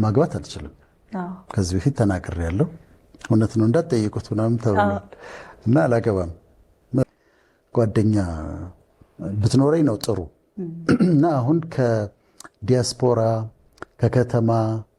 ማግባት አልችልም። ከዚህ በፊት ተናግሬያለሁ። እውነት ነው እንዳትጠይቁት ምናምን ተብሏል እና አላገባም። ጓደኛ ብትኖረኝ ነው ጥሩ እና አሁን ከዲያስፖራ ከከተማ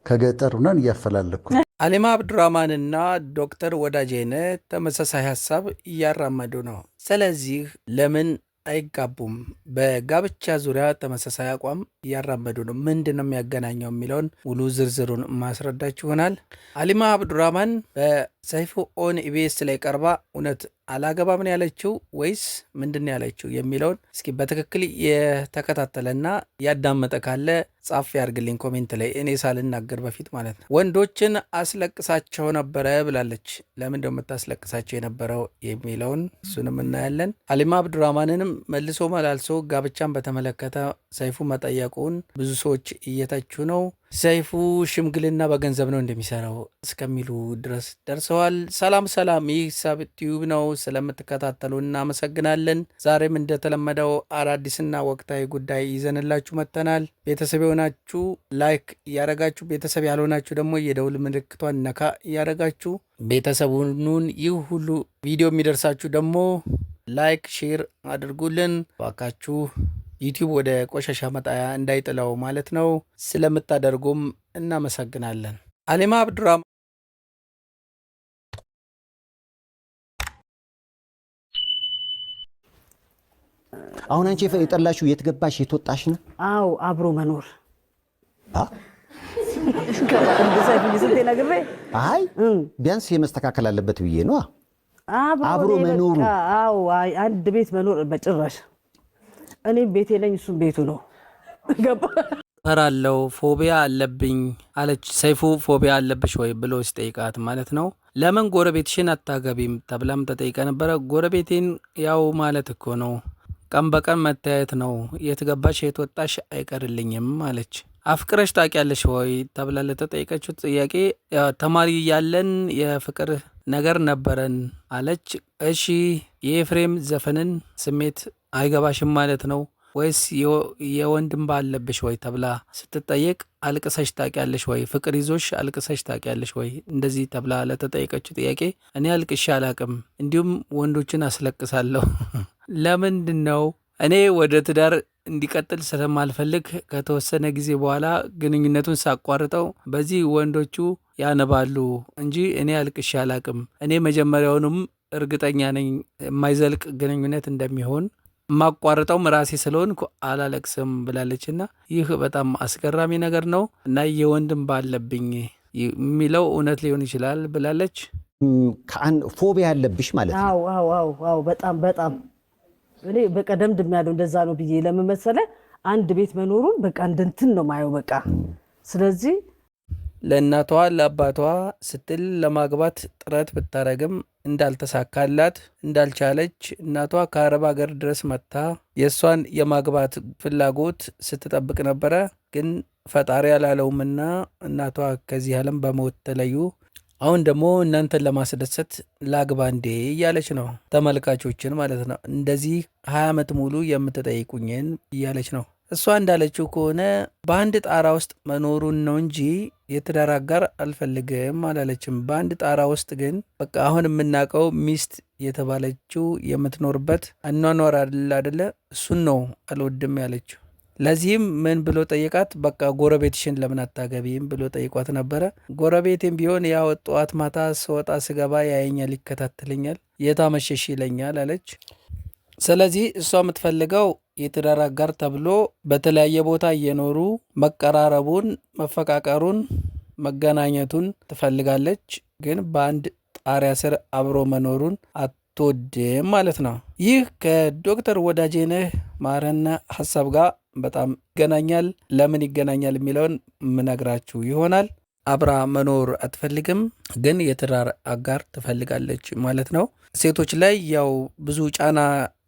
ከገጠር ምናምን እያፈላለኩ ነው። አሊማ አብዱራህማንና ዶክተር ወዳጄነህ ተመሳሳይ ሀሳብ እያራመዱ ነው። ስለዚህ ለምን አይጋቡም? በጋብቻ ዙሪያ ተመሳሳይ አቋም እያራመዱ ነው። ምንድን ነው የሚያገናኘው የሚለውን ሙሉ ዝርዝሩን ማስረዳችሁ ይሆናል። አሊማ አብዱራህማን በሰይፉ ኦን ኢቢኤስ ላይ ቀርባ እውነት አላገባም ነው ያለችው ወይስ ምንድን ነው ያለችው የሚለውን እስኪ በትክክል የተከታተለና ያዳመጠ ካለ ጻፍ ያርግልኝ comment ላይ፣ እኔ ሳልናገር በፊት ማለት ነው። ወንዶችን አስለቅሳቸው ነበረ ብላለች። ለምን እንደው የምታስለቅሳቸው የነበረው የሚለውን እሱንም እናያለን። አሊማ አብዱራህማንንም መልሶ መላልሶ ጋብቻን በተመለከተ ሰይፉ መጠየቁን ብዙ ሰዎች እየተቹ ነው። ሰይፉ ሽምግልና በገንዘብ ነው እንደሚሰራው እስከሚሉ ድረስ ደርሰዋል። ሰላም ሰላም፣ ይህ ሳብ ቲዩብ ነው። ስለምትከታተሉ እናመሰግናለን። ዛሬም እንደተለመደው አዳዲስና ወቅታዊ ጉዳይ ይዘንላችሁ መጥተናል። ቤተሰብ የሆናችሁ like እያረጋችሁ፣ ቤተሰብ ያልሆናችሁ ደግሞ የደውል ምልክቷን ነካ እያረጋችሁ ቤተሰቡን ይህ ሁሉ ቪዲዮ የሚደርሳችሁ ደግሞ like share አድርጉልን ባካችሁ። ዩቲዩብ ወደ ቆሻሻ መጣያ እንዳይጥለው ማለት ነው። ስለምታደርጉም እናመሰግናለን። አሊማ አብዱራህማን አሁን አንቺ የጠላሽው የት ገባሽ የት ወጣሽ ነው? አዎ አብሮ መኖር። አይ ቢያንስ የመስተካከል አለበት ብዬ ነው። አብሮ መኖሩ። አዎ አንድ ቤት መኖር በጭራሽ። እኔም ቤቴ ነኝ፣ እሱም ቤቱ ነው። ገባ እፈራለሁ፣ phobia አለብኝ አለች። ሰይፉ phobia አለብሽ ወይ ብሎ ሲጠይቃት ማለት ነው። ለምን ጎረቤትሽን አታገቢም ተብላም ተጠይቀ ነበረ። ጎረቤቴን ያው ማለት እኮ ነው፣ ቀን በቀን መተያየት ነው፣ የት ገባሽ የት ወጣሽ አይቀርልኝም አለች። አፍቅረሽ ታውቂያለሽ ወይ ተብላ ለተጠየቀችው ጥያቄ ተማሪ እያለን የፍቅር ነገር ነበረን አለች። እሺ የኤፍሬም ዘፈንን ስሜት አይገባሽም ማለት ነው ወይስ የወንድም ባለብሽ ወይ ተብላ ስትጠየቅ አልቅሰሽ ታውቂያለሽ ወይ፣ ፍቅር ይዞሽ አልቅሰሽ ታውቂያለሽ ወይ እንደዚህ ተብላ ለተጠየቀችው ጥያቄ እኔ አልቅሼ አላቅም፣ እንዲሁም ወንዶችን አስለቅሳለሁ። ለምንድን ነው እኔ ወደ ትዳር እንዲቀጥል ስለማልፈልግ ከተወሰነ ጊዜ በኋላ ግንኙነቱን ሳቋርጠው በዚህ ወንዶቹ ያነባሉ እንጂ እኔ አልቅሼ አላቅም። እኔ መጀመሪያውንም እርግጠኛ ነኝ የማይዘልቅ ግንኙነት እንደሚሆን፣ የማቋርጠውም ራሴ ስለሆንኩ አላለቅስም ብላለች። እና ይህ በጣም አስገራሚ ነገር ነው። እና የወንድም ባለብኝ የሚለው እውነት ሊሆን ይችላል ብላለች። ፎቢያ ያለብሽ ማለት ነው? አዎ በጣም በጣም። እኔ በቃ ደምድም ያለው እንደዛ ነው ብዬ ለምን መሰለህ፣ አንድ ቤት መኖሩን በቃ እንደ እንትን ነው ማየው በቃ። ስለዚህ ለእናቷ ለአባቷ ስትል ለማግባት ጥረት ብታረግም እንዳልተሳካላት እንዳልቻለች፣ እናቷ ከአረብ ሀገር ድረስ መጥታ የእሷን የማግባት ፍላጎት ስትጠብቅ ነበረ። ግን ፈጣሪ ያላለውምና እናቷ ከዚህ ዓለም በሞት ተለዩ። አሁን ደግሞ እናንተን ለማስደሰት ላግባ እንዴ እያለች ነው፣ ተመልካቾችን ማለት ነው። እንደዚህ 20 ዓመት ሙሉ የምትጠይቁኝን እያለች ነው። እሷ እንዳለችው ከሆነ በአንድ ጣራ ውስጥ መኖሩን ነው እንጂ የትዳር አጋር አልፈልግም አላለችም። በአንድ ጣራ ውስጥ ግን በቃ አሁን የምናውቀው ሚስት የተባለችው የምትኖርበት አኗኗር አደለ፣ እሱን ነው አልወድም ያለችው። ለዚህም ምን ብሎ ጠየቃት? በቃ ጎረቤትሽን ለምን አታገቢም ብሎ ጠይቋት ነበረ። ጎረቤቴም ቢሆን ያው ጠዋት ማታ ስወጣ ስገባ ያየኛል፣ ይከታተለኛል፣ የታመሸሽ ይለኛል አለች። ስለዚህ እሷ የምትፈልገው የትዳር አጋር ተብሎ በተለያየ ቦታ እየኖሩ መቀራረቡን፣ መፈቃቀሩን፣ መገናኘቱን ትፈልጋለች። ግን በአንድ ጣሪያ ስር አብሮ መኖሩን አትወድም ማለት ነው። ይህ ከዶክተር ወዳጄነህ ማረነ ሀሳብ ጋር በጣም ይገናኛል። ለምን ይገናኛል የሚለውን ምነግራችሁ ይሆናል። አብራ መኖር አትፈልግም፣ ግን የትዳር አጋር ትፈልጋለች ማለት ነው። ሴቶች ላይ ያው ብዙ ጫና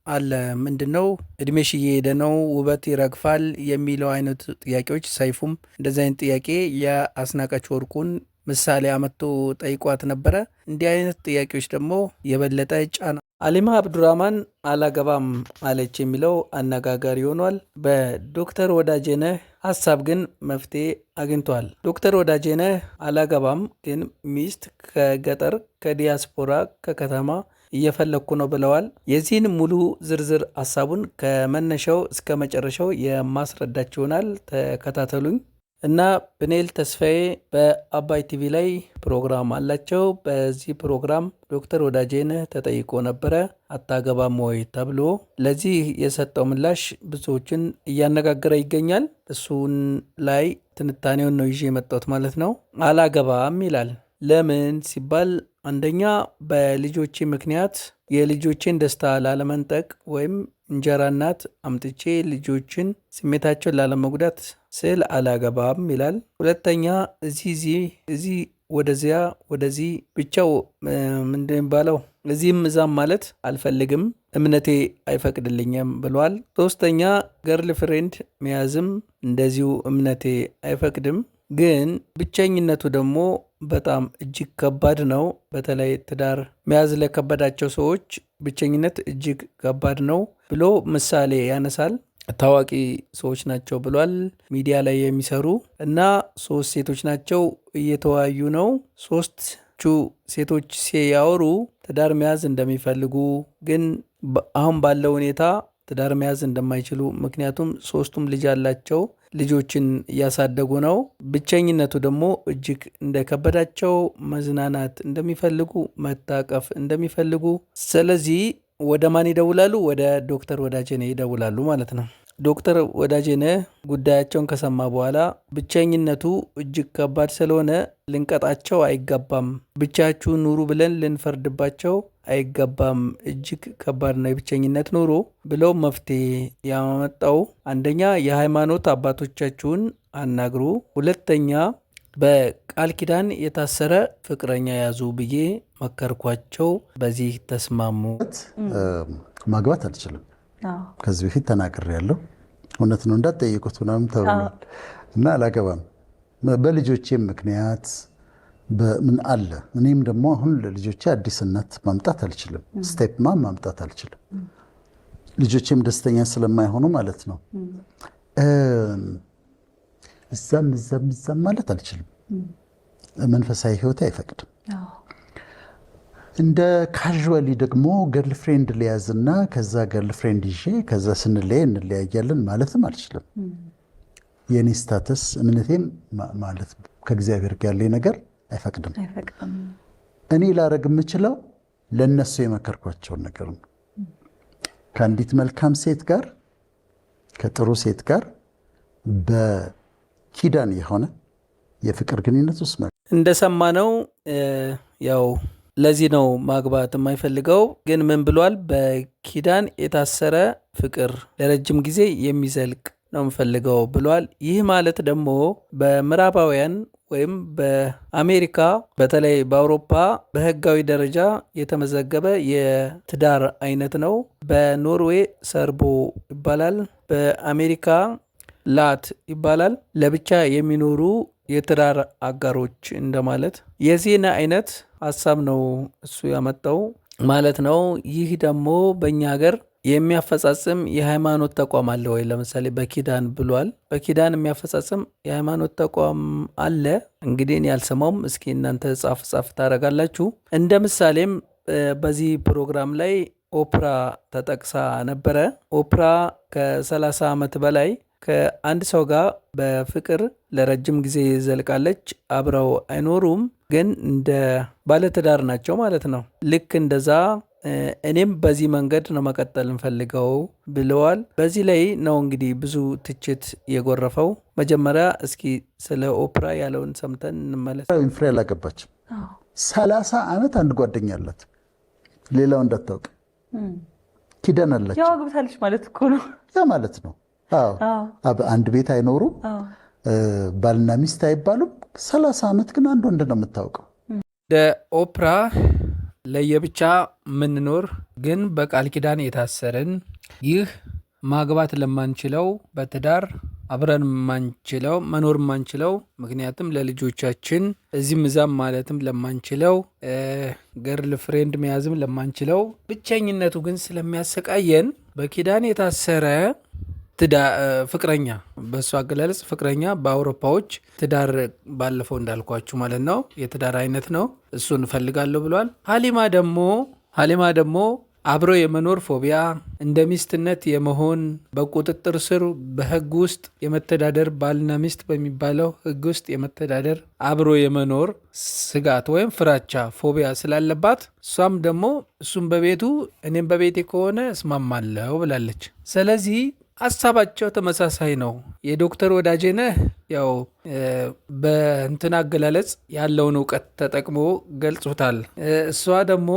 አለ። ምንድን ነው እድሜሽ እየሄደ ነው፣ ውበት ይረግፋል የሚለው አይነት ጥያቄዎች። ሰይፉም እንደዚህ አይነት ጥያቄ የአስናቀች ወርቁን ምሳሌ አመጥቶ ጠይቋት ነበረ። እንዲህ አይነት ጥያቄዎች ደግሞ የበለጠ ጫና አሊማ አብዱራማን አላገባም አለች የሚለው አነጋጋሪ ሆኗል። በዶክተር ወዳጄነህ ሀሳብ ግን መፍትሄ አግኝቷል። ዶክተር ወዳጄነህ አላገባም ግን ሚስት ከገጠር፣ ከዲያስፖራ፣ ከከተማ እየፈለግኩ ነው ብለዋል። የዚህን ሙሉ ዝርዝር ሀሳቡን ከመነሻው እስከ መጨረሻው የማስረዳችሁ ይሆናል። ተከታተሉኝ። እና ፕኔል ተስፋዬ በአባይ ቲቪ ላይ ፕሮግራም አላቸው። በዚህ ፕሮግራም ዶክተር ወዳጄነህ ተጠይቆ ነበረ አታገባም ወይ ተብሎ። ለዚህ የሰጠው ምላሽ ብዙዎችን እያነጋገረ ይገኛል። እሱን ላይ ትንታኔውን ነው ይዤ የመጣሁት ማለት ነው። አላገባም ይላል። ለምን ሲባል አንደኛ በልጆቼ ምክንያት የልጆቼን ደስታ ላለመንጠቅ ወይም እንጀራ እናት አምጥቼ ልጆችን ስሜታቸውን ላለመጉዳት ስል አላገባም ይላል። ሁለተኛ እዚህ እዚህ እዚህ ወደዚያ ወደዚህ ብቻው ምንድን የሚባለው እዚህም እዛም ማለት አልፈልግም፣ እምነቴ አይፈቅድልኝም ብሏል። ሶስተኛ girlfriend መያዝም እንደዚሁ እምነቴ አይፈቅድም። ግን ብቸኝነቱ ደግሞ በጣም እጅግ ከባድ ነው። በተለይ ትዳር መያዝ ለከበዳቸው ሰዎች ብቸኝነት እጅግ ከባድ ነው ብሎ ምሳሌ ያነሳል። ታዋቂ ሰዎች ናቸው ብሏል። ሚዲያ ላይ የሚሰሩ እና ሶስት ሴቶች ናቸው እየተወያዩ ነው። ሶስቱ ሴቶች ሲያወሩ ትዳር መያዝ እንደሚፈልጉ ግን አሁን ባለው ሁኔታ ትዳር መያዝ እንደማይችሉ፣ ምክንያቱም ሶስቱም ልጅ አላቸው፣ ልጆችን እያሳደጉ ነው። ብቸኝነቱ ደግሞ እጅግ እንደከበዳቸው፣ መዝናናት እንደሚፈልጉ፣ መታቀፍ እንደሚፈልጉ፣ ስለዚህ ወደ ማን ይደውላሉ? ወደ ዶክተር ወዳጄነህ ይደውላሉ ማለት ነው። ዶክተር ወዳጄነህ ጉዳያቸውን ከሰማ በኋላ ብቸኝነቱ እጅግ ከባድ ስለሆነ ልንቀጣቸው አይገባም፣ ብቻችሁ ኑሩ ብለን ልንፈርድባቸው አይገባም፣ እጅግ ከባድ ነው የብቸኝነት ኑሮ ብለው መፍትሄ ያመጣው አንደኛ የሃይማኖት አባቶቻችሁን አናግሩ፣ ሁለተኛ በቃል ኪዳን የታሰረ ፍቅረኛ ያዙ ብዬ መከርኳቸው። በዚህ ተስማሙ። ማግባት አልችልም። ከዚህ በፊት ተናግሬያለሁ። እውነት ነው እንዳትጠይቁት ምናምን ተብሏል። እና አላገባም በልጆቼም ምክንያት ምን አለ። እኔም ደግሞ አሁን ለልጆቼ አዲስ እናት ማምጣት አልችልም። Step mom ማምጣት አልችልም። ልጆቼም ደስተኛ ስለማይሆኑ ማለት ነው። እዛም እዛም እዛም ማለት አልችልም። መንፈሳዊ ሕይወቴ አይፈቅድም። እንደ casually ደግሞ girlfriend ልያዝና ከዛ girlfriend ይዤ ከዛ ስንለያይ እንለያያለን ማለትም አልችልም። የእኔ status እምነቴም ማለት ከእግዚአብሔር ጋር ያለኝ ነገር አይፈቅድም። እኔ ላረግ የምችለው ለእነሱ የመከርኳቸውን ነገር ነው። ከአንዲት መልካም ሴት ጋር፣ ከጥሩ ሴት ጋር በኪዳን የሆነ የፍቅር ግንኙነት ውስጥ እንደሰማነው ያው ለዚህ ነው ማግባት የማይፈልገው። ግን ምን ብሏል? በኪዳን የታሰረ ፍቅር ለረጅም ጊዜ የሚዘልቅ ነው የምፈልገው ብሏል። ይህ ማለት ደግሞ በምዕራባውያን ወይም በአሜሪካ በተለይ በአውሮፓ በሕጋዊ ደረጃ የተመዘገበ የትዳር አይነት ነው። በኖርዌይ ሰርቦ ይባላል። በአሜሪካ ላት ይባላል። ለብቻ የሚኖሩ የትዳር አጋሮች እንደማለት። የዚህን አይነት ሀሳብ ነው እሱ ያመጣው ማለት ነው። ይህ ደግሞ በእኛ ሀገር የሚያፈጻጽም የሃይማኖት ተቋም አለ ወይ? ለምሳሌ በኪዳን ብሏል። በኪዳን የሚያፈጻጽም የሃይማኖት ተቋም አለ። እንግዲህ እኔ ያልሰማውም፣ እስኪ እናንተ ጻፍ ጻፍ ታደርጋላችሁ። እንደ ምሳሌም በዚህ ፕሮግራም ላይ ኦፕራ ተጠቅሳ ነበረ። ኦፕራ ከ30 ዓመት በላይ ከአንድ ሰው ጋር በፍቅር ለረጅም ጊዜ ዘልቃለች። አብረው አይኖሩም፣ ግን እንደ ባለትዳር ናቸው ማለት ነው። ልክ እንደዛ እኔም በዚህ መንገድ ነው መቀጠል እንፈልገው ብለዋል። በዚህ ላይ ነው እንግዲህ ብዙ ትችት የጎረፈው። መጀመሪያ እስኪ ስለ ኦፕራ ያለውን ሰምተን እንመለስ። ዊንፍሬ አላገባችም። 30 ዓመት አንድ ጓደኛ አላት፣ ሌላው እንዳታውቅ ኪዳን አላቸው። ያው አግብታለች ማለት እኮ ነው። ያ ማለት ነው። አዎ፣ አንድ ቤት አይኖሩም፣ ባልና ሚስት አይባሉም። 30 ዓመት ግን አንድ ወንድ ነው የምታውቀው። እንደ ኦፕራ ለየብቻ ምንኖር ግን በቃል ኪዳን የታሰርን፣ ይህ ማግባት ለማንችለው በትዳር አብረን ማንችለው መኖር ማንችለው፣ ምክንያቱም ለልጆቻችን እዚህም እዛም ማለትም ለማንችለው፣ girlfriend መያዝም ለማንችለው፣ ብቸኝነቱ ግን ስለሚያሰቃየን በኪዳን የታሰረ ፍቅረኛ፣ በእሱ አገላለጽ ፍቅረኛ፣ በአውሮፓዎች ትዳር ባለፈው እንዳልኳችሁ ማለት ነው፣ የትዳር አይነት ነው። እሱን እፈልጋለሁ ብሏል። ሀሊማ ደግሞ አብሮ የመኖር phobia፣ እንደ ሚስትነት የመሆን፣ በቁጥጥር ስር በህግ ውስጥ የመተዳደር፣ ባልና ሚስት በሚባለው ህግ ውስጥ የመተዳደር፣ አብሮ የመኖር ስጋት ወይም ፍራቻ phobia ስላለባት እሷም ደግሞ እሱም በቤቱ እኔም በቤቴ ከሆነ እስማማለሁ ብላለች። ስለዚህ ሀሳባቸው ተመሳሳይ ነው። የዶክተር ወዳጄነህ ያው በእንትን አገላለጽ ያለውን እውቀት ተጠቅሞ ገልጾታል። እሷ ደግሞ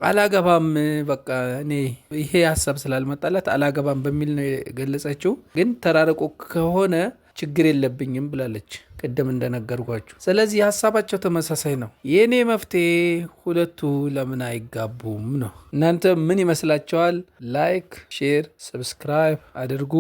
አላገባም፣ በቃ እኔ ይሄ ሀሳብ ስላልመጣላት አላገባም በሚል ነው የገለጸችው። ግን ተራርቆ ከሆነ ችግር የለብኝም ብላለች፣ ቅድም እንደነገርኳችሁ። ስለዚህ ሀሳባቸው ተመሳሳይ ነው። የእኔ መፍትሄ ሁለቱ ለምን አይጋቡም ነው። እናንተ ምን ይመስላችኋል? Like፣ share፣ subscribe አድርጉ።